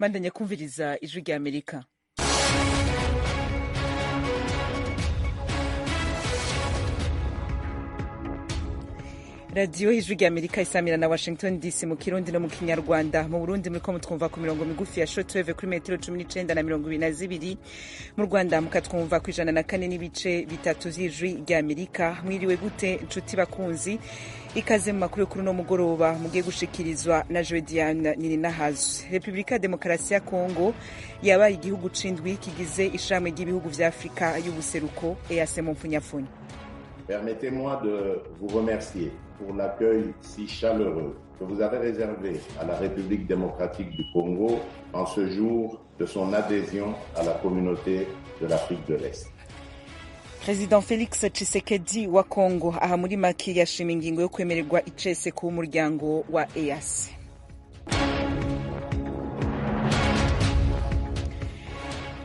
Bandanya kumviriza Ijwi rya Amerika. Radiyo Ijwi rya Amerika isamira na Washington DC mu Kirundi no mu Kinyarwanda. Mu Burundi muriko mutwumva ku mirongo migufi ya shortwave kuri metero 19 na 22. Mu Rwanda mukatwumva ku 104.3 vy'Ijwi rya Amerika. Mwiriwe gute nshuti bakunzi? Ikaze mu makuru kuri no mugoroba mugiye gushikirizwa na Jodiane Nininahazwe. Republika ya Demokarasi ya Kongo yabaye igihugu c'indwi kigize ishirahamwe ry'ibihugu vya Afrika y'ubuseruko EAC mu mpfunyapfunya. Permettez-moi de vous remercier pour l'accueil si chaleureux que vous avez réservé à la République démocratique du Congo en ce jour de son adhésion à la communauté de l'Afrique de l'Est. President Felix Tshisekedi wa Congo aha muri make yashima ingingo yo kwemererwa icese ku muryango wa EAC.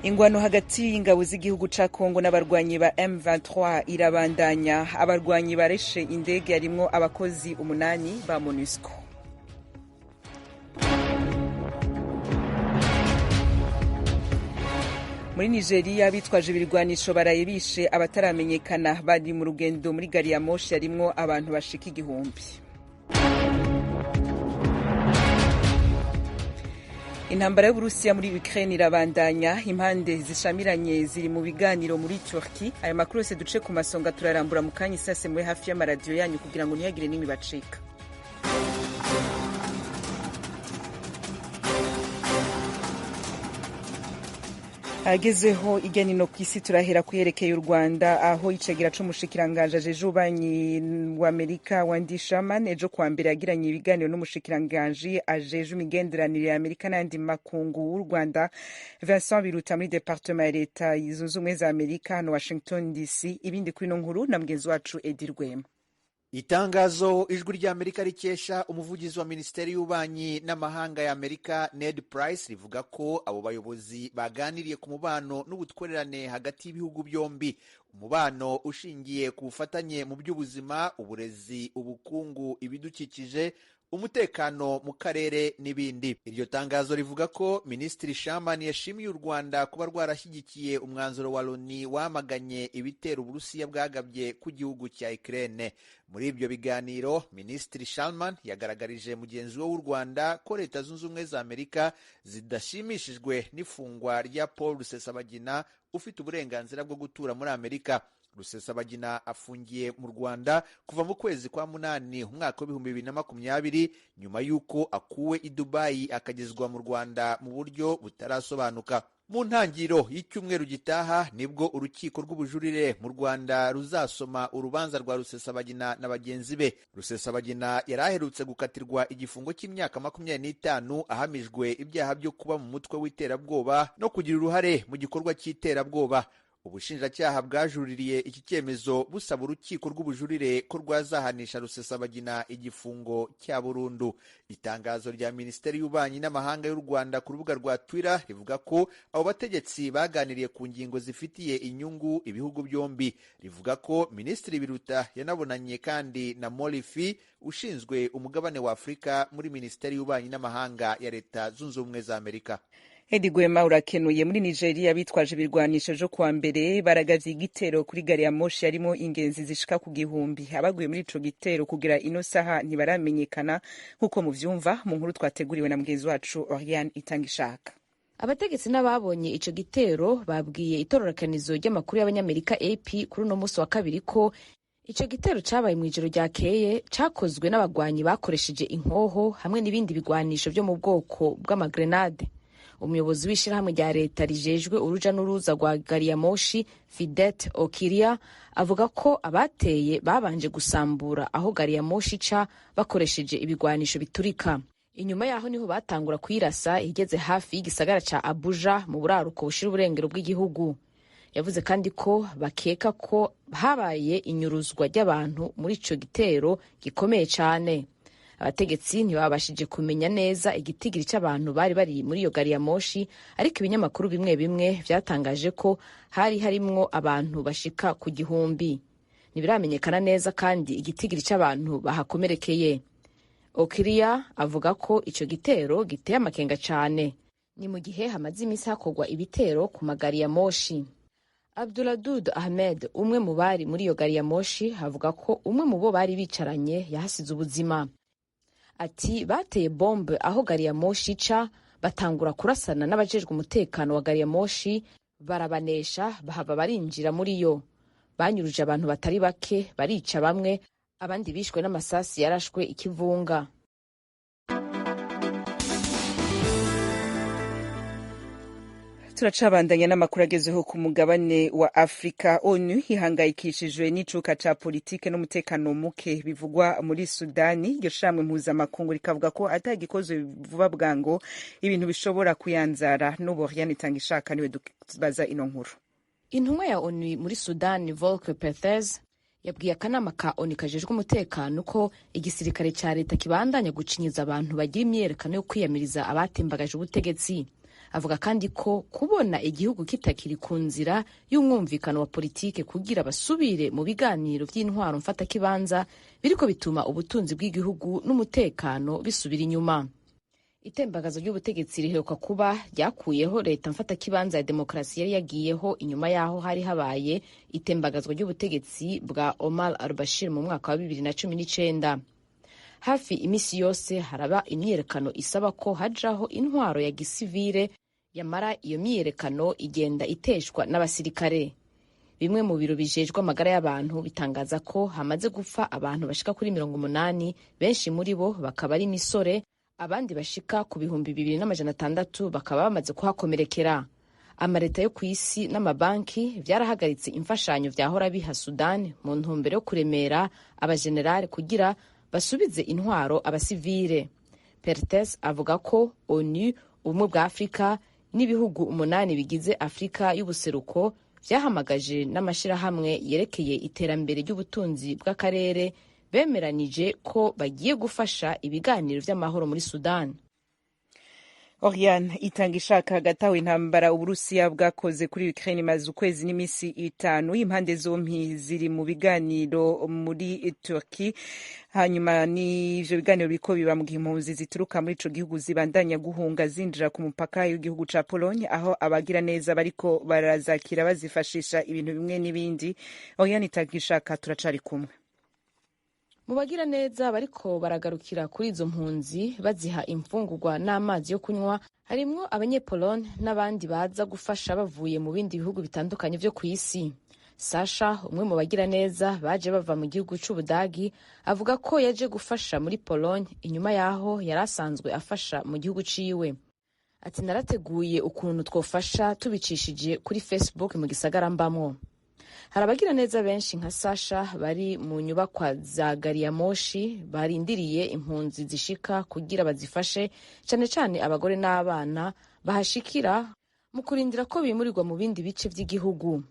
Ingwano hagati y'ingabo z'igihugu ca Congo n'abarwanyi ba M23 irabandanya. Abarwanyi bareshe indege yarimwo abakozi 8 ba MONUSCO. Muri Nigeria bitwaje ibirwanisho baraye bishe abataramenyekana bari mu rugendo muri gari ya moshi yarimwo abantu bashika 1000. Intambara y'Uburusiya muri Ukraine irabandanya, impande zishamiranye ziri mu biganiro muri Turkey. Aya makuru yose duce ku masonga turarambura mu kanya isase muri hafi y'amaradiyo yanyu kugira ngo ntihagire n'imwe bacika. Agezeho irya nino kw'isi turahera kuyerekeye u Rwanda, aho icegera c'umushikiranganje ajeje ububanyi w'Amerika Wendy Sherman ejo kuwa mbere yagiranye ibiganiro n'umushikiranganje ajeje imigenderanire ya Amerika n'ayandi makungu w'u Rwanda Vincent Biruta muri Departement ya Leta Zunze Ubumwe za Amerika hano Washington DC. Ibindi kuri ino nkuru na mugenzi wacu Edi Rwema. Itangazo Ijwi ry'Amerika rikesha umuvugizi wa Minisiteri y'Ububanyi n'Amahanga ya Amerika Ned Price rivuga ko abo bayobozi baganiriye ku mubano n'ubutwererane hagati y'ibihugu byombi, umubano ushingiye ku bufatanye mu by'ubuzima, uburezi, ubukungu, ibidukikije, umutekano mu karere n'ibindi. Iryo tangazo rivuga ko Minisitiri Sherman yashimiye u Rwanda kuba rwarashyigikiye umwanzuro wa Loni wamaganye ibitero Uburusiya bwagabye ku gihugu cya Ukraine. Muri ibyo biganiro, Minisitiri Sherman yagaragarije mugenzi we w'u Rwanda ko Leta Zunze Ubumwe za Amerika zidashimishijwe n'ifungwa rya Paul Rusesabagina ufite uburenganzira bwo gutura muri Amerika. Rusesabagina afungiye mu Rwanda kuva mu kwezi kwa 8 umwaka wa 2020 nyuma y'uko akuwe i Dubai akagezwa mu Rwanda mu buryo butarasobanuka. Mu ntangiriro y'icyumweru gitaha nibwo urukiko rw'ubujurire mu Rwanda ruzasoma urubanza rwa Rusesabagina na bagenzi be. Rusesabagina yari aherutse gukatirwa igifungo cy'imyaka 25 ahamijwe ibyaha byo kuba mu mutwe w'iterabwoba no kugira uruhare mu gikorwa cy'iterabwoba. Ubushinjacyaha bwajuririye iki cyemezo busaba urukiko rw'ubujurire ko rwazahanisha Rusesabagina igifungo cya burundu. Itangazo rya Minisiteri y'Ububanyi n'Amahanga y'u Rwanda ku rubuga rwa Twitter rivuga ko abo bategetsi baganiriye ku ngingo zifitiye inyungu ibihugu byombi. Rivuga ko Minisitiri Biruta yanabonanye kandi na Morifi ushinzwe umugabane wa Afurika muri Minisiteri y'Ububanyi n'Amahanga ya Leta Zunze Ubumwe za Amerika. Edi Gwema urakenuye. Muri Nigeria bitwaje ibirwanisho ejo kuwa mbere baragavye igitero kuri gari ya moshi yarimo ingenzi zishika ku 1000. Abaguye muri ico gitero kugira ino saha ntibaramenyekana, nk'uko muvyumva mu nkuru twateguriwe na mugenzi wacu Oriane Itangishaka. Abategetsi n'ababonye ico gitero babwiye itororokanizo ry'amakuru y'Abanyamerika AP kuri uno musi wa kabiri ko ico gitero cabaye mw'ijoro ryakeye cakozwe n'abagwanyi bakoresheje inkoho hamwe n'ibindi bigwanisho vyo mu bwoko bw'amagrenade. Umuyobozi w'ishirahamwe rya leta rijejwe uruja n'uruza rwa gari ya moshi Fidet Okiria avuga ko abateye babanje gusambura aho gari ya moshi ica bakoresheje ibigwanisho biturika. Inyuma yaho niho batangura kuyirasa igeze hafi y'igisagara ca Abuja mu buraruko bushira uburengero bw'igihugu. Yavuze kandi ko bakeka ko habaye inyuruzwa ry'abantu muri ico gitero gikomeye cane. Abategetsi ntibabashije kumenya neza igitigiri cy'abantu bari bari muri iyo gari ya moshi, ariko ibinyamakuru bimwe bimwe vyatangaje ko hari harimwo abantu bashika ku 1000. Ntibiramenyekana neza kandi igitigiri cy'abantu bahakomerekeye. Okiria avuga ko ico gitero giteye amakenga cane. Ni mu gihe hamaze iminsi hakorwa ibitero ku magari ya moshi. Abduladud Ahmed, umwe mu bari muri iyo gari ya moshi, avuga ko umwe mu bo bari bicaranye yahasize ubuzima. Ati: "Bateye bombe aho gari ya moshi ica, batangura kurasana n'abajejwe umutekano wa gari ya moshi, barabanesha, bahava barinjira muri yo. Banyuruje abantu batari bake, barica bamwe, abandi bishwe n'amasasi yarashwe ikivunga." Turacabandanya n'amakuru agezeho ku mugabane wa Afrika. ONU ihangayikishijwe n'icuka ca politike n'umutekano muke bivugwa muri Sudani. Iryo shamwe mpuzamakungu rikavuga ko atagikozwe vuba bwango ibintu bishobora kuyanzara. N'ubu Oriane Itangishaka niwe dubaza ino nkuru. Intumwa ya ONU muri Sudani, Volker Perthes, yabwiye akanama ka ONU kajejwe umutekano ko igisirikare ca leta kibandanya gucinyiza abantu bagira imyiyerekano yo kwiyamiriza abatembagaje ubutegetsi. Avuga kandi ko kubona igihugu kitakiri ku nzira y'umwumvikano wa politike kugira basubire mu biganiro vy'intwaro mfatakibanza biriko bituma ubutunzi bw'igihugu n'umutekano bisubira inyuma. Itembagazo ry'ubutegetsi riheruka kuba ryakuyeho leta mfatakibanza ya demokarasi yari yagiyeho inyuma yaho hari habaye itembagazwa ry'ubutegetsi bwa Omar al-Bashir mu mwaka wa 2019. Hafi imisi yose haraba imyiyerekano isaba ko hajaho intwaro ya gisivile, yamara iyo myiyerekano igenda iteshwa n'abasirikare. Bimwe mu biro bijejwe amagara y'abantu bitangaza ko hamaze gupfa abantu bashika kuri 80, benshi muri bo bakaba ari imisore, abandi bashika ku 2600 bakaba bamaze kuhakomerekera. Amaleta yo ku isi n'amabanki vyarahagaritse imfashanyo vyahora biha Sudani mu ntumbero yo kuremera abajenerali kugira basubize intwaro abasivile. Perthes avuga ko ONU, Ubumwe bwa Afurika n'ibihugu 8 bigize Afurika y'ubuseruko vyahamagaje n'amashirahamwe yerekeye iterambere ry'ubutunzi bw'akarere bemeranije ko bagiye gufasha ibiganiro vy'amahoro muri Sudan. Oriane Itangishaka, hagati aho intambara Uburusiya bwakoze kuri Ukraine imaze ukwezi n'imisi 5. Impande zompi ziri mu biganiro muri Turkey. Hanyuma n'ivyo biganiro biriko biba mu gihe impunzi zituruka muri ico gihugu zibandanya guhunga zinjira ku mupaka w'igihugu ca Pologne, aho abagira neza bariko barazakira bazifashisha ibintu bimwe n'ibindi. Oriane Itangishaka, turacari kumwe. Mu bagira neza bariko baragarukira kuri izo mpunzi baziha imfungurwa n'amazi yo kunywa harimwo Abanyepolone n'abandi baza gufasha bavuye mu bindi bihugu bitandukanye vyo ku isi. Sasha, umwe mu bagira neza baje bava mu gihugu c'Ubudagi, avuga ko yaje gufasha muri Pologne inyuma yaho yari asanzwe afasha mu gihugu ciwe. Ati: "Narateguye ukuntu twofasha tubicishije kuri Facebook mu gisagara mbamwo." Hari abagira neza benshi nka Sasha bari mu nyubakwa za gari ya moshi barindiriye impunzi zishika kugira bazifashe, cane cane abagore n'abana bahashikira mu kurindira ko bimurirwa mu bindi bice vy'igihugu.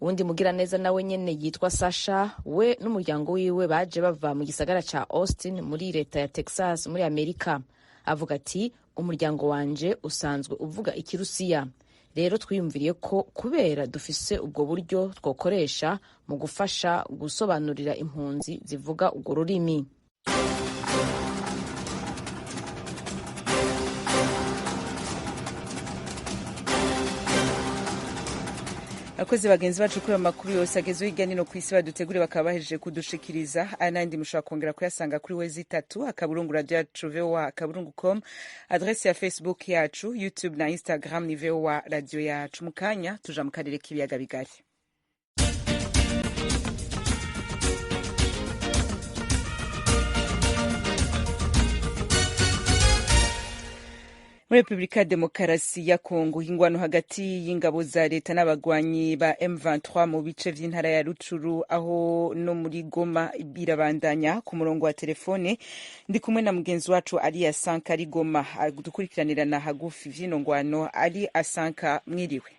Uwundi mugiraneza nawe nyene yitwa Sasha, we n'umuryango wiwe baje bava mu gisagara ca Austin muri leta ya Texas muri Amerika. Avuga ati: "Umuryango wanje usanzwe uvuga Ikirusiya, rero twiyumviriye ko kubera dufise ubwo buryo twokoresha mu gufasha gusobanurira impunzi zivuga urwo rurimi." Abakozi bagenzi bacu kuri ayo makuru yose agezweho hirya no hino ku isi badutegure bakaba bahejeje kudushikiriza. Aya n'ayandi mushobora kongera kuyasanga kuri www.radioyacu.voa.com, adresse ya Facebook yacu, YouTube na Instagram ni VOA Radio Yacu. Mu kanya tuja mu karere k'ibiyaga bigari. Muri Repubulika ya Demokarasi ya Kongo, ingwano hagati y'ingabo za leta n'abagwanyi ba M23 mu bice vy'intara ya Rucuru aho no muri Goma birabandanya. Ku murongo wa telefone ndi kumwe na mugenzi wacu Ali Asanka ari Goma, dukurikiranirana hagufi vy'ino ngwano. Ali Asanka, mwiriwe?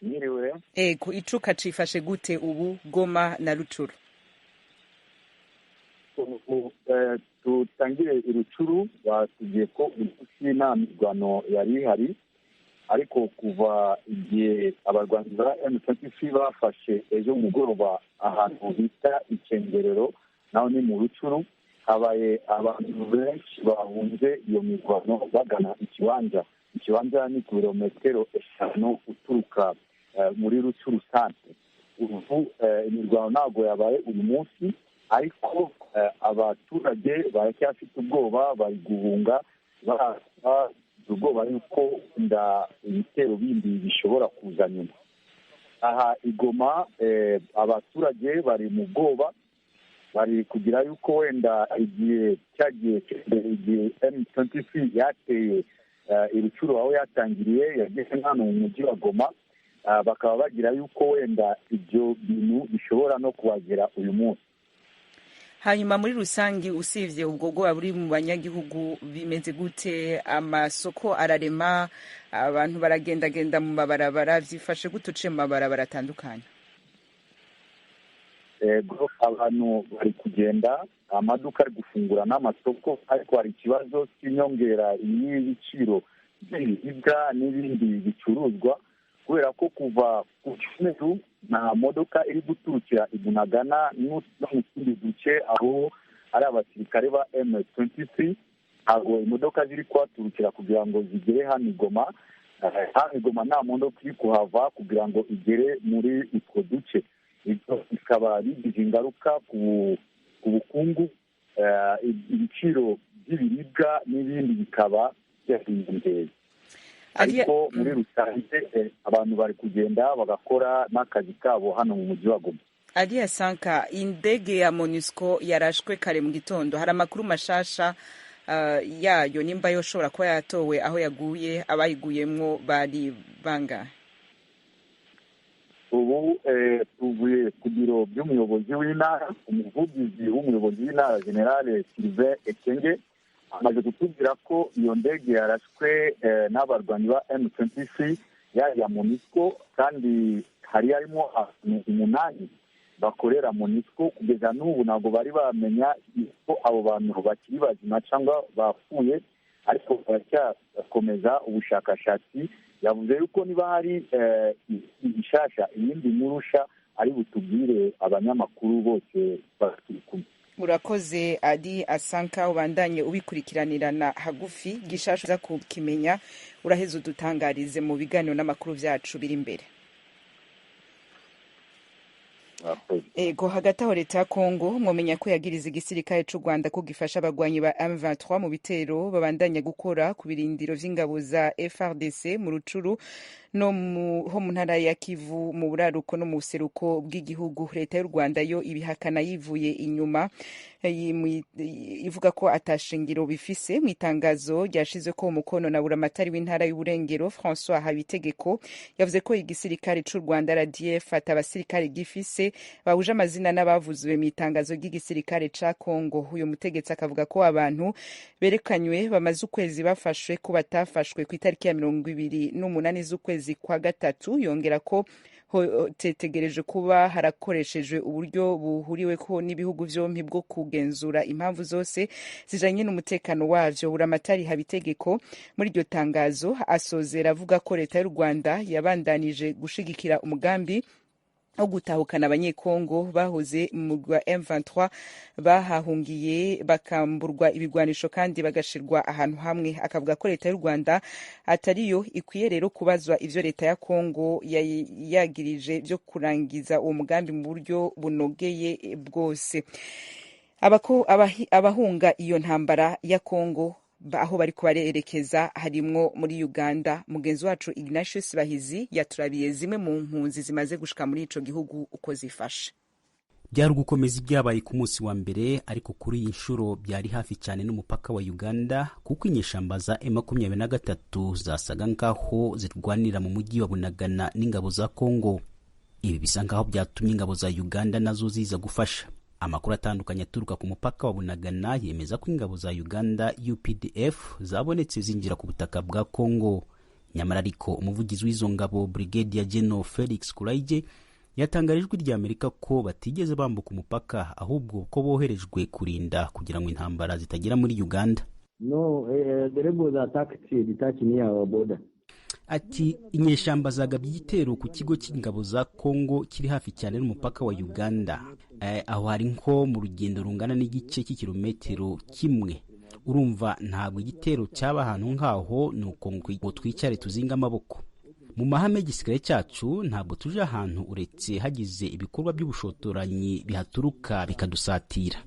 Mwiriwe. Ego, icuka cifashe gute ubu Goma na Rucuru? Tutangire Irucuru, batubwiye ko umunsi nta mirwano yari ihari, ariko kuva igihe abarwanyi ba M23 bafashe ejo mugoroba ahantu bita Icengerero, naho ni mu Rucuru, Habaye abantu benshi bahunze iyo mirwano bagana ikibanza. Ikibanza ni ku birometero 5 uturuka muri Rucuru centre. Ubu imirwano ntabwo yabaye uyu munsi, ariko abaturage baracyafite ubwoba, bari guhunga bafite ubwoba yuko nda ibitero bindi bishobora kuza nyuma. Aha i Goma abaturage bari mu bwoba, bari kugira yuko wenda igihe cyagiye igihe M23 yateye i Rucuru aho yatangiriye yageze hano mu mujyi wa Goma, bakaba bagira yuko wenda ibyo bintu bishobora no kuhagera uyu munsi. Hanyuma muri rusangi, usivye ubwo bwoba buri mu banyagihugu, bimeze gute? Amasoko ararema, abantu baragendagenda mu mabarabara, vyifashe gute uciye mu mabarabara atandukanye? Ego, abantu bari kugenda, amaduka ari gufungura n'amasoko, ariko hari ikibazo cy'inyongera y'ibiciro by'ibiribwa n'ibindi bicuruzwa, kubera ko kuva ku cyumweru nta modoka iri guturukira i Bunagana no mu tundi duce aho ari abasirikare ba M23. Ntabwo imodoka ziri kuhaturukira kugira ngo zigere hano i Goma. Hano i Goma nta modoka iri kuhava kugira ngo igere muri utwo duce. Ibyo bikaba bigize ingaruka ku bukungu, ibiciro by'ibiribwa n'ibindi bikaba byariyongereye. Ariko muri rusange abantu bari kugenda bagakora n'akazi kabo hano mu mujyi wa Goma. Ariya Sanka, indege ya MONUSCO yarashwe kare mu gitondo, hari amakuru mashasha yayo nimba yoshobora kuba yatowe, aho yaguye, abayiguyemwo bari bangahe? Ubu tuvuye ku biro by'umuyobozi w'intara. Umuvugizi w'umuyobozi w'intara, General Sylvain Ekenge, amaze kutubwira ko iyo ndege yarashwe n'abarwanyi ba M23 yari ya MONUSCO, kandi hari harimo abantu 8 bakorera MONUSCO. Kugeza n'ubu ntabwo bari bamenya ko abo bantu bakiri bazima cyangwa bapfuye, ariko baracyakomeza ubushakashatsi. Yavuze yuko niba hari ibishasha, iyindi nkurusha, ari butubwire abanyamakuru bose bakiri kumwe. Urakoze Adi Asanka, ubandanye ubikurikiranirana hagufi. Gishasha uza kukimenya uraheza udutangarize mu biganiro n'amakuru vyacu biri imbere. Ego, hagati aho leta ya Kongo mwomenya ko yagiriza igisirikare c'u Rwanda ko gifasha abagwanyi ba M23 mu bitero babandanya gukora ku birindiro vy'ingabo za FARDC mu Rucuru no ho mu ntara ya Kivu mu buraruko no mu buseruko bw'igihugu. Leta y'u Rwanda yo ibihakana yivuye inyuma, ivuga ko atashingiro bifise. Mu itangazo ryashizwe ko umukono na buramatari w'intara y'Uburengero François Habitegeko, yavuze ko igisirikare c'u Rwanda RDF atabasirikare gifise bahuje amazina n'abavuzwe mu itangazo ry'igisirikare ca Kongo. Uyu mutegetsi akavuga ko abantu berekanywe bamaze ukwezi bafashwe ko batafashwe ku itariki ya 28 z'ukwezi kwa gatatu. Yongera ko tetegereje kuba harakoreshejwe uburyo buhuriweko n'ibihugu vyompi bwo kugenzura impamvu zose zijanye n'umutekano wavyo. Buramatari Habitegeko muri iryo tangazo asozera avuga ko leta y'u Rwanda yabandanije gushigikira umugambi wo gutahukana abanyekongo bahoze mu mugwi wa M23 bahahungiye, bakamburwa ibigwanisho kandi bagashirwa ahantu hamwe. Akavuga ko leta y'u Rwanda atariyo ikwiye rero kubazwa ivyo leta ya Kongo yagirije vyo kurangiza uwo mugambi mu buryo bunogeye bwose. Abahunga iyo ntambara ya Kongo aho bariko barerekeza harimwo muri Uganda. Mugenzi wacu Ignatius Bahizi yaturabiye zimwe mu mpunzi zimaze gushika muri ico gihugu uko zifashe. Byari ugukomeza ibyabaye ku munsi wa mbere, ariko kuri iyi nshuro byari hafi cyane n'umupaka wa Uganda, kuko inyeshamba za M23 zasaga nkaho zirwanira mu mujyi wa Bunagana n'ingabo za Kongo. Ibi bisa nkaho byatumye ingabo za Uganda nazo ziza gufasha. Amakuru atandukanye aturuka ku mupaka wa Bunagana yemeza ko ingabo za Uganda UPDF zabonetse zinjira ku butaka bwa Kongo. Nyamara ariko umuvugizi w'izo ngabo, Brigadier General Felix Kulaije, yatangarije Ijwi rya Amerika ko batigeze bambuka umupaka, ahubwo ko boherejwe kurinda kugira ngo intambara zitagera muri Uganda. No, the rebels attacked the near our border. Ati inyeshyamba zagabye igitero ku kigo cy'ingabo za Kongo kiri hafi cyane n'umupaka wa Uganda. Aho hari nko mu rugendo rungana n'igice cy'ikirometero kimwe. Urumva ntabwo igitero cyaba ahantu nk'aho, nuko ngo twicare tuzinga amaboko. Mu mahame y'igisirikare cyacu ntabwo tuje ahantu uretse hagize ibikorwa by'ubushotoranyi bihaturuka bikadusatira.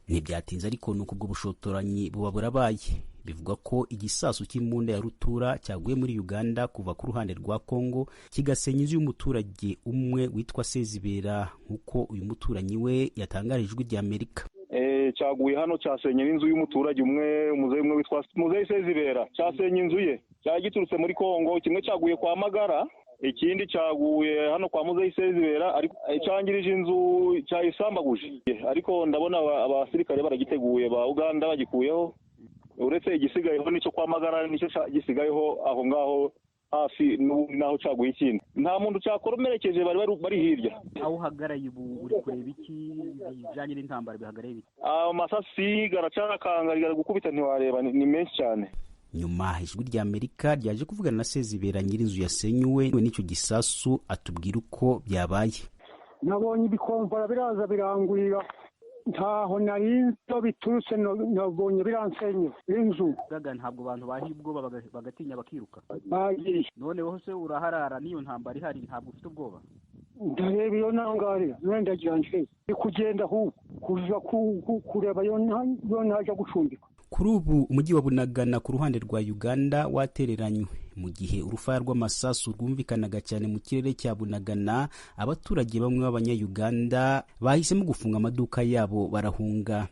Ntibyatinze ariko nuko ubwo bushotoranyi buba burabaye. Bivugwa ko igisasu cy'imbunda ya rutura cyaguye muri Uganda kuva ku ruhande rwa Kongo kigasenya inzu y'umuturage umwe witwa Sezibera, nk'uko uyu muturanyi we yatangarije Ijwi ry'Amerika. Cyaguye hano cyasenye n'inzu y'umuturage umwe, umuzeyi umwe witwa Muzeyi Sezibera, cyasenye inzu ye, cyagiturutse muri Kongo. Kimwe cyaguye kwa Magara, ikindi cyaguye hano kwa Muzeyi Sezibera, ariko cyangirije inzu cyayisambaguje. Ariko ndabona abasirikare baragiteguye ba Uganda bagikuyeho, uretse igisigayeho nicyo kwa Magara nicyo gisigayeho aho ngaho hafi n'aho cyaguye ikindi. Nta muntu cyakoromerekeje, bari hirya. Aho uhagaraye ubu uri kureba iki bijyanye n'intambara bihagarariye iki? Amasasi garacarakanga gukubita ntiwareba, ni menshi cyane. Nyuma Ijwi ry'Amerika ryaje kuvugana na Sezibera nyir'inzu yasenyuwe n'icyo gisasu, atubwira uko byabaye. Nabonye ibikomvora biraza birangurira, ntaho narinzo biturutse, nabonye biransenye inzu. Gaga ntabwo abantu bahiye ubwoba bagatinya bakiruka. Bagiye. None wowe se uraharara n'iyo ntambara ihari, ntabwo ufite ubwoba? Ndareba iyo ntangarira, none ndagira nje kugenda ahubwo kuza kureba yo ntaja gucumbika. Kuri ubu umujyi wa Bunagana ku ruhande rwa Uganda watereranywe, mu gihe urufaya rw'amasasu rwumvikanaga cyane mu kirere cya Bunagana. Abaturage bamwe b'abanya-Uganda bahisemo gufunga amaduka yabo barahunga.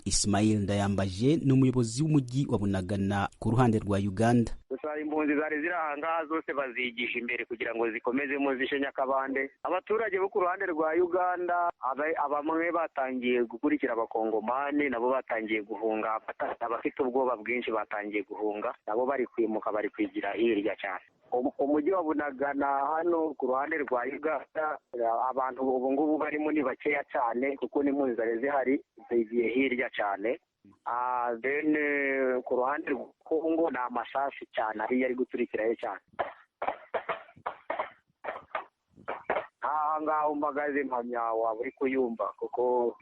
Ismail Ndayambaje ni umuyobozi w'umujyi wa Bunagana ku ruhande rwa Uganda. Gusa impunzi zari ziri aha ngaha zose bazigisha imbere kugira ngo zikomezemo zishe Nyakabande. Abaturage bo ku ruhande rwa Uganda bamwe batangiye gukurikira abakongomani, nabo batangiye guhunga. Abafite ubwoba bwinshi batangiye guhunga, nabo bari kwimuka, bari kwigira hirya cyane. Umujyi wa Bunagana hano ku ruhande rwa Uganda abantu ubu ngubu barimo ni bakeya cyane, kuko n'impunzi zari zihari zigiye hirya cyane. Then ku ruhande rwa Kongo ni amasasu cyane ariyo ari guturikirayo cyane. Aha ngaho mpagaze mpamya waba uri kuyumva, kuko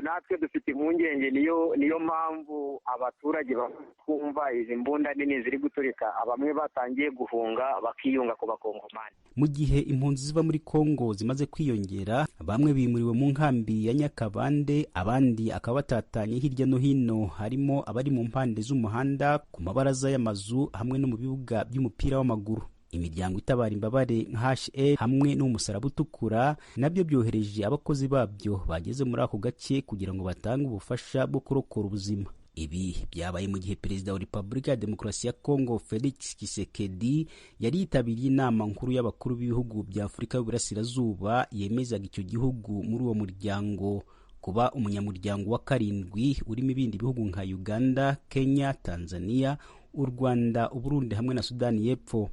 natwe dufite impungenge. Niyo mpamvu abaturage bakumva izi mbunda nini ziri guturika, bamwe batangiye guhunga bakiyunga ku bakongomani. Mu gihe impunzi ziva muri Kongo zimaze kwiyongera, bamwe bimuriwe mu nkambi ya Nyakabande, abandi akaba batatanye hirya no hino, harimo abari mu mpande z'umuhanda, ku mabaraza y'amazu hamwe no mu bibuga by'umupira w'amaguru. Imiryango itabara imbabare nka HE hamwe n'umusaraba utukura nabyo byohereje abakozi babyo bageze muri ako gace kugira ngo batange ubufasha bwo kurokora ubuzima. Ibi byabaye mu gihe Perezida wa Repubulika ya Demokarasi ya Kongo Felix Tshisekedi yari yitabiriye inama nkuru y'abakuru b'ibihugu bya Afurika y'Uburasirazuba yemezaga icyo gihugu muri uwo muryango kuba umunyamuryango wa 7 urimo ibindi bihugu nka Uganda, Kenya, Tanzania, u Rwanda, Uburundi hamwe na Sudani y'Epfo.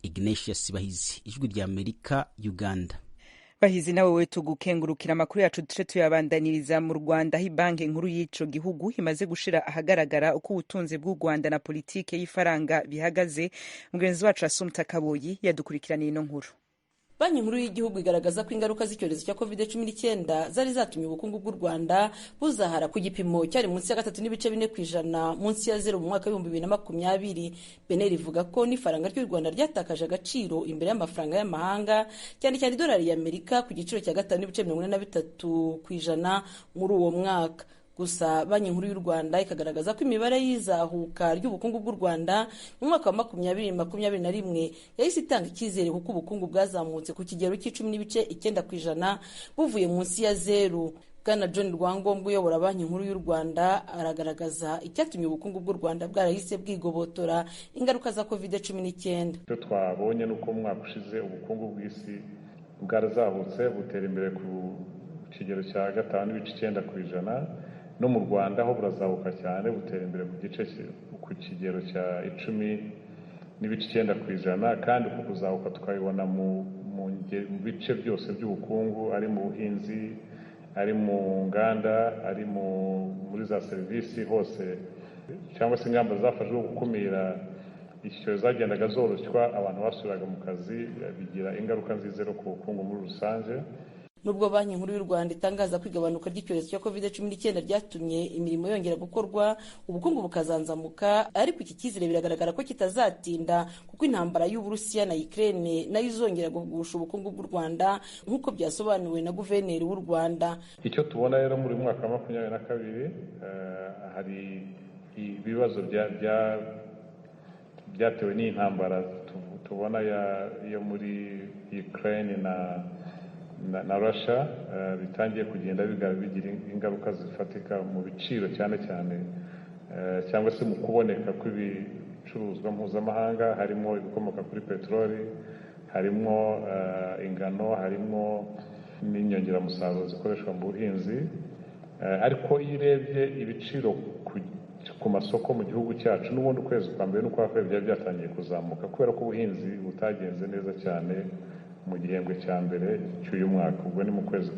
Ignatius Bahizi, Ijwi ry'Amerika, Uganda. Bahizi nawe we tugukengurukira. Amakuru yacu duce tuyabandaniriza mu Rwanda, aho banki nkuru y'ico gihugu imaze gushira ahagaragara uko ubutunzi bw'u Rwanda na politike y'ifaranga bihagaze. Mugenzi wacu Asumta Kaboyi yadukurikiraniye ino nkuru. Banki nkuru y'igihugu igaragaza ko ingaruka z'icyorezo cya COVID-19 zari zatumye ubukungu bw'u Rwanda buzahara ku gipimo cyari munsi ya 3.4% munsi ya 0 mu mwaka wa 2020. BNR ivuga ko n'ifaranga ry'u Rwanda ryatakaje agaciro imbere y'amafaranga y'amahanga, cyane cyane idolari y'Amerika ku giciro cya 5.83% muri uwo mwaka. Gusa Banki nkuru y'u Rwanda ikagaragaza ko imibare y'izahuka ry'ubukungu bw'u Rwanda mu mwaka wa 2021 yahise itanga icyizere, kuko ubukungu bwazamutse ku kigero cy'10.9% buvuye munsi ya 0. Bwana John Rwangombwa uyobora Banki nkuru y'u Rwanda aragaragaza icyatumye ubukungu bw'u Rwanda bwarahise bwigobotora ingaruka za COVID-19. Icyo twabonye ni uko umwaka ushize ubukungu bw'isi bwarazahutse butera imbere ku kigero cya 5.9%. No mu Rwanda ho burazahuka cyane butera imbere ku kigero cya 10.9%, kandi uku kuzahuka tukabibona mu bice byose by'ubukungu, ari mu buhinzi, ari mu nganda, ari muri za serivisi, hose cyangwa se ingamba zafashwe gukumira iki cyorezo zagendaga zoroshywa, abantu basubiraga mu kazi, bigira ingaruka nziza ku bukungu muri rusange. Nubwo Banki Nkuru y'u Rwanda itangaza ko igabanuka ry'icyorezo cya COVID-19 ryatumye imirimo yongera gukorwa, ubukungu bukazanzamuka, ariko iki cyizere biragaragara ko kitazatinda, kuko intambara y'Uburusiya na Ukraine nayo izongera guhugusha ubukungu bw'u Rwanda, nk'uko byasobanuwe na Guverineri w'u Rwanda. Icyo tubona rero muri mwaka wa 2022 hari ibibazo byatewe n'intambara tubona yo muri Ukraine na Russia, bitangiye kugenda bigira ingaruka zifatika mu biciro, cyane cyane cyangwa se mu kuboneka kw'ibicuruzwa mpuzamahanga, harimo ibikomoka kuri peteroli, harimo ingano, harimo n'inyongeramusaruro zikoreshwa mu buhinzi. Ariko iyo urebye ibiciro ku masoko mu gihugu cyacu, n'ubundi ukwezi kwa mbere n'ukwa kabiri byari byatangiye kuzamuka kubera ko ubuhinzi butagenze neza cyane mu gihembwe cya mbere cy'uyu mwaka. Ubwo ni mu kwezi,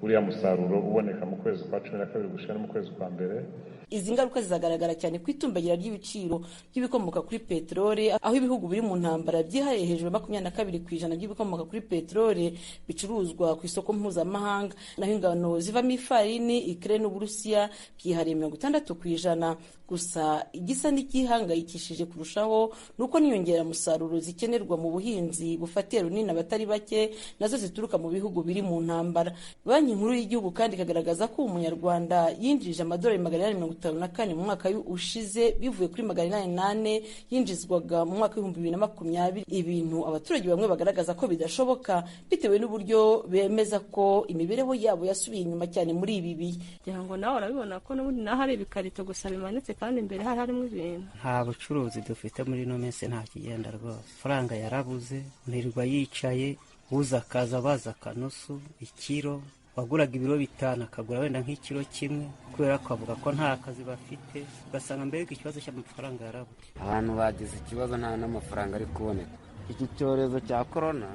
uriya musaruro uboneka mu kwezi kwa 12 gushira no mu kwezi kwa mbere. Izi ngaruka zizagaragara cyane ku itumbagira ry'ibiciro by'ibikomoka kuri peteroli, aho ibihugu biri mu ntambara byihariye hejuru 22% by'ibikomoka kuri peteroli bicuruzwa ku isoko mpuzamahanga, naho ingano zivamo ifarini Ukraine n'Uburusiya byihariye 60%. Gusa igisa n'igihangayikishije kurushaho nuko n'inyongeramusaruro zikenerwa mu buhinzi bufatiye runini abatari bake nazo zituruka mu bihugu biri mu ntambara. Banki Nkuru y'Igihugu kandi ikagaragaza ko umunyarwanda yinjije amadolari 854 mu mwaka ushize, bivuye kuri 804 yinjizwaga mu mwaka 2020, ibintu abaturage bamwe bagaragaza ko bidashoboka bitewe n'uburyo bemeza ko imibereho yabo yasubiye inyuma cyane muri ibi bihe. Kugira ngo nawe urabibona ko n'ubundi naho hari ibikarito gusa bimanitse kandi imbere hari harimo ibintu. Nta bucuruzi dufite muri ino minsi, nta kigenda rwose. Faranga yarabuze, nirwa yicaye, uza akaza baza akanusu ikiro, waguraga ibiro 5 akagura wenda nk'ikiro kimwe, kubera ko avuga ko nta kazi bafite, ugasanga mbega ikibazo cy'amafaranga yarabuze. Abantu bagize ikibazo, nta n'amafaranga ari kuboneka. Iki cyorezo cya korona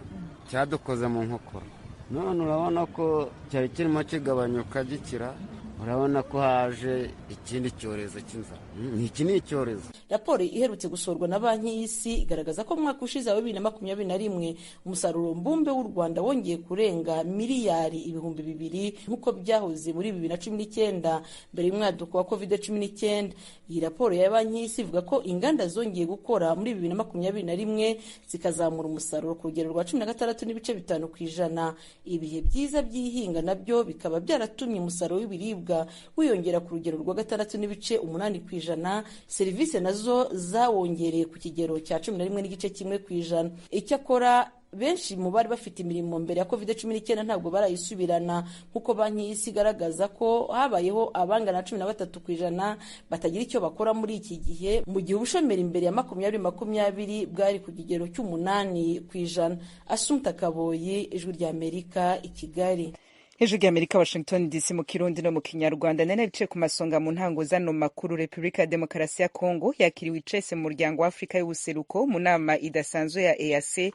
cyadukoze mu nkokora, none urabona ko cyari kirimo kigabanyuka gikira, urabona ko haje ikindi cyorezo cy'inzara. Iki ni icyorezo. Raporo iherutse gusorwa na Banki y'Isi igaragaza ko mu mwaka ushize wa 2021 umusaruro mbumbe w'u Rwanda wongeye kurenga miliyari 2000 nk'uko byahoze muri 2019 mbere y'umwaduko wa COVID-19. Iyi raporo ya Banki y'Isi ivuga ko inganda zongeye gukora muri 2021 zikazamura umusaruro ku rugero rwa 16.5%. Ibihe byiza by'ihinga nabyo bikaba byaratumye umusaruro w'ibiribwa wiyongera ku rugero rwa 6.8%, serivisi nazo zawongereye ku kigero cya 11.1%. Icyakora benshi mu bari bafite imirimo mbere ya COVID-19 ntabwo barayisubirana, nk'uko Banki y'Isi igaragaza ko habayeho abangana 13% batagira icyo bakora muri iki gihe, mu gihe ubushomeri imbere ya 2020 bwari ku kigero cy'8%. Asumta Kaboyi, Ijwi ry'Amerika, i Kigali. Hejuru y'Amerika, Washington DC, mu Kirundi no mu Kinyarwanda. Nari nabicaye ku masonga mu ntango zano makuru. Repubulika ya Demokarasi ya Kongo yakiriwe icese mu muryango wa Afrika y'ubuseruko mu nama idasanzwe ya EAC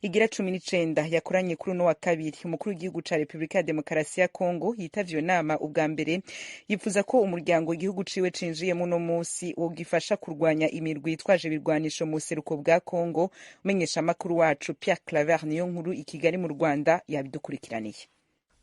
igira 19 yakoranye kuri uno wa kabiri. Umukuru w'igihugu ca Repubulika ya Demokarasi ya Kongo yitavye iyo nama ubwa mbere, yifuza ko umuryango igihugu ciwe cinjiyemo uno musi wogifasha kurwanya imirwi yitwaje ibirwanisho mu buseruko bwa Kongo. Umenyesha makuru wacu Pierre Claver niyo nkuru i Kigali mu Rwanda yabidukurikiraniye.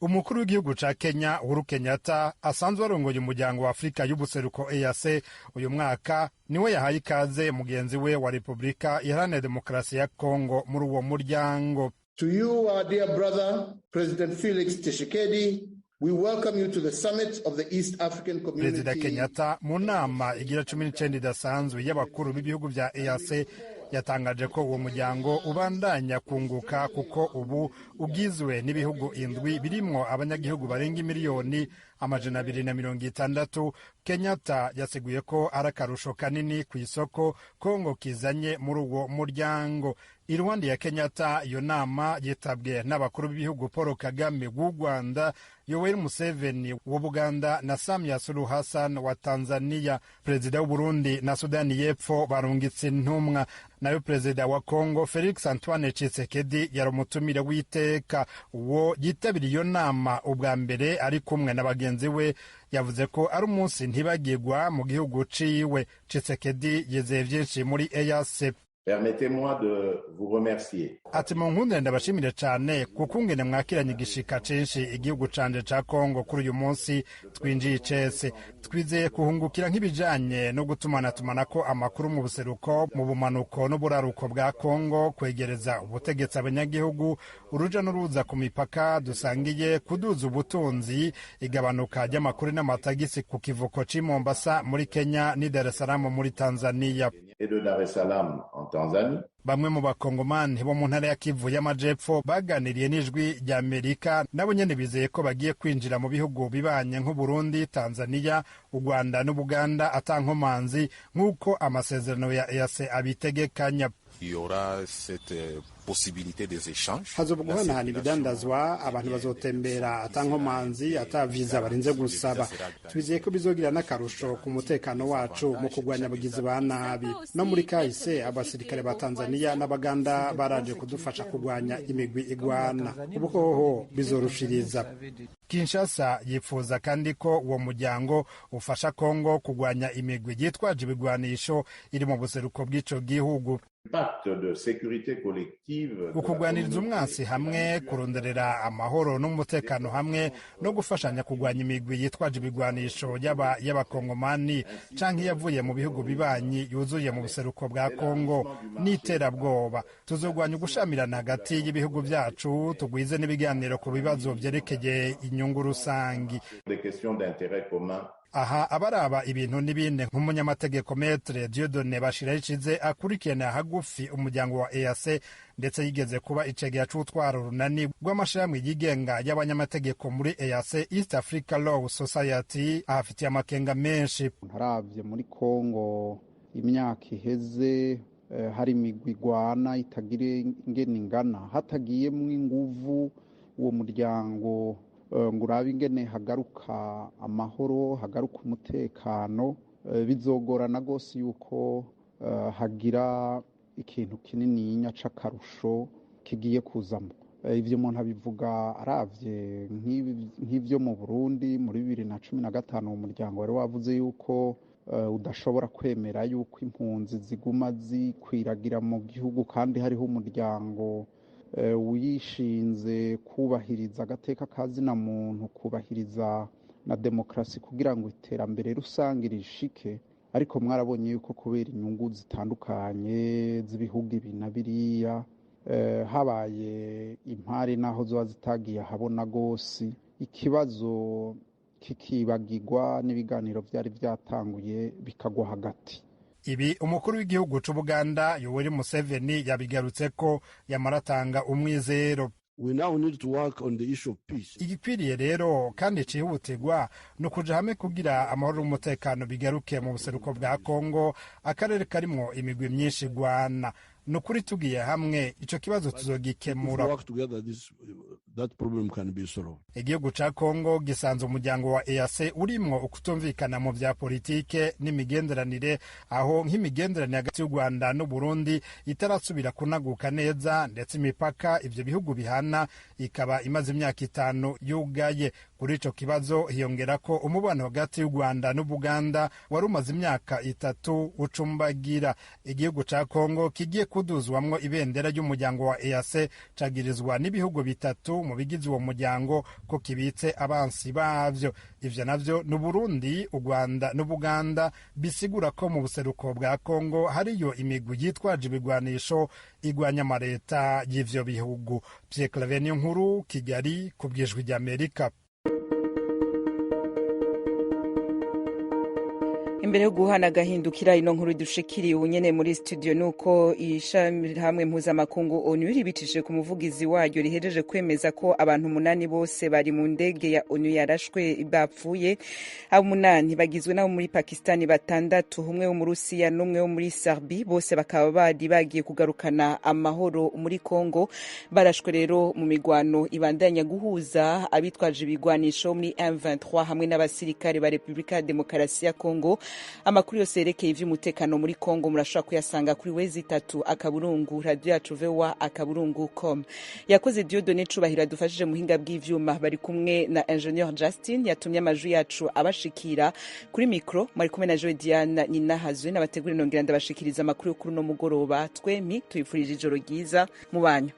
Umukuru w'igihugu ca Kenya Uhuru Kenyatta asanzwe arongoye umuryango wa Afrika y'ubuseruko EAC uyu mwaka, niwe yahaye ikaze mugenzi we wa Repubulika Iharanira Demokarasi ya Kongo muri uwo muryango. To you, our dear brother, President Felix Tshisekedi, we welcome you to the summit of the East African Community. Perezida Kenyatta mu nama igira 19 idasanzwe y'abakuru b'ibihugu bya EAC yatangaje ko uwo muryango ubandanya kunguka, kuko ubu ugizwe n'ibihugu 7 birimwo abanyagihugu barenga 260,000,000. Kenyatta yasiguye ko ari akarusho kanini ku isoko Kongo kizanye muri uwo muryango. Iruhande ya Kenyatta, iyo nama yitabwe n'abakuru b'ibihugu Paul Kagame w'u Rwanda, Yoweri Museveni w'Ubuganda na Samia Suluhu Hassan wa Tanzania. Perezida w'Uburundi na Sudani y'Epfo barungitse intumwa, nayo perezida wa Congo Felix Antoine Tshisekedi yari umutumire w'iteka. Uwo yitabiriye iyo nama ubwa mbere ari kumwe na bagenzi we yavuze ko ari umunsi ntibagirwa mu gihugu ciwe. Tshisekedi yizeye vyinshi muri EAC. Permettez-moi de vous remercier. Ati mu nkundire ndabashimire cyane kuko ungene mwakiranye igishika cinshi igihugu canje ca Kongo kuri uyu munsi twinjiye icese. Twizeye kuhungukira nk'ibijanye no gutumanatumanako amakuru mu buseruko, mu bumanuko n'uburaruko bwa Kongo, kwegereza ubutegetsi abanyagihugu, uruja n'uruza ku mipaka dusangiye, kuduza ubutunzi, igabanuka ry'amakuru n'amatagisi ku kivuko c'i Mombasa muri Kenya n'i Dar es Salaam muri Tanzania. Et de Dar es Salaam en Tanzanie. Bamwe mu bakongomani bo mu ntara ya Kivu y'Amajepfo baganiriye n'Ijwi rya Amerika nabo nyene bizeye ko bagiye kwinjira mu bihugu bibanye nk'Uburundi, Tanzania, u Rwanda n'Ubuganda atankomanzi nk'uko amasezerano ya EAC abitegekanya. Hazoba guhanahana ibidandazwa, abantu bazotembera atankomanzi, ata viza barinze gusaba. Twizeye ko bizogira n'akarusho ku mutekano wacu mu kurwanya abagizi ba nabi. No muri kahise abasirikare ba Tanzania n'Abaganda baraje kudufasha kurwanya imigwi igwana, ubu hoho bizorushiriza. Kinshasa yifuza kandi ko uwo muryango ufasha Kongo kurwanya imigwi yitwaje ibigwanisho iri mu buseruko bw'ico gihugu. Ukugwaniriza umwansi hamwe, kuronderera amahoro n'umutekano hamwe no gufashanya kurwanya imigwi yitwaje ibigwanisho yaba y'abakongomani canke yavuye mu bihugu bibanyi yuzuye mu buseruko bwa Kongo n'iterabwoba. Tuzogwanya ugushamirana hagati y'ibihugu vyacu, tugwize n'ibiganiro ku bibazo vyerekeye inyungu rusangi. Aha abaraba ibintu n'ibindi nk'umunyamategeko Maître Dieudonné Bashirayishize akurikirana hagufi umuryango wa EAC, ndetse yigeze kuba icegera c'utwara urunani rw'amashirahamwe yigenga y'abanyamategeko muri EAC, East Africa Law Society, ahafitiye amakenga menshi. Ntaravye muri Kongo imyaka iheze hari imigwi igwana itagira ingene ingana, hatagiyemwo inguvu uwo muryango ngo urabe ingene hagaruka amahoro, hagaruka umutekano, bizogorana rwose yuko hagira ikintu kinininya c'akarusho kigiye kuzamo. Ivyo umuntu abivuga aravye nk'ivyo mu Burundi muri 2015 umuryango wari wavuze yuko udashobora kwemera yuko impunzi ziguma zikwiragira mu gihugu, kandi hariho umuryango wishinze kubahiriza agateka kazina muntu, kubahiriza na demokarasi kugira ngo iterambere rusange rishike. Ariko mwarabonye yuko kubera inyungu zitandukanye z'ibihugu ibi na biriya habaye impari naho zoba zitagiye ahabona gose, ikibazo kikibagirwa n'ibiganiro vyari vyatanguye bikagwa hagati. Ibi umukuru w'igihugu c'Ubuganda Yoweri Museveni yabigarutse ko yamaratanga umwizero. Igikwiriye rero kandi cihutirwa ni ukuja hamwe kugira amahoro n'umutekano bigaruke mu buseruko bwa Kongo, akarere karimwo imigwi myinshi igwana. Ni ukuri tugiye hamwe ico kibazo tuzogikemura. Igihugu ca Kongo gisanze umuryango wa EAC urimwo ukutumvikana mu vya politike n'imigenderanire, aho nk'imigenderanire hagati y'u Rwanda n'Uburundi itarasubira kunaguka neza, ndetse imipaka ivyo bihugu bihana ikaba imaze imyaka 5 yugaye. Kuri ico kibazo hiyongera ko umubano hagati y'u Rwanda n'Ubuganda wari umaze imyaka 3 ucumbagira. Igihugu ca Kongo kigiye kuduzwamwo ibendera ry'umuryango wa EAC cagirizwa n'ibihugu 3 mu bigize uwo muryango ko kibitse abansi bavyo. Ivyo navyo ni Burundi, u Rwanda n'Ubuganda, bisigura ko mu buseruko bwa Kongo hariyo imigwi yitwaje ibigwanisho igwanya amareta y'ivyo bihugu. Pierre Claver Niyonkuru, Kigali, ku bw'Ijwi ry'Amerika. Imbere yo guhana agahindukira, ino nkuru dushikiriye ubunyene muri studio nuko ishirahamwe mpuzamakungu ONU ribicishije ku muvugizi waryo rihejeje kwemeza ko abantu 8 bose bari mu ndege ya ONU yarashwe bapfuye. Abo 8 bagizwe n'abo muri Pakistani 6, umwe wo mu Rusiya n'umwe wo muri Serbie, bose bakaba bari bagiye kugarukana amahoro muri Congo. Barashwe rero mu migwano ibandanya guhuza abitwaje ibigwanisho muri M23 hamwe n'abasirikare ba Republika ya Demokarasi ya Congo. Amakuru yose yerekeye ivy'umutekano muri Congo murashobora kuyasanga kuri www.radioyacu.voa.com. Yakoze Dieudonné Cubahiro adufashije muhinga bw'ivyuma, bari kumwe na Ingenieur Justin yatumye amajwi yacu abashikira. Kuri micro mwari kumwe na Joy Diane Ninahazwe n'abategura, nongera ndabashikiriza amakuru yo kuri uno mugoroba. Twemi tuyifurije ijoro ryiza mu banyu.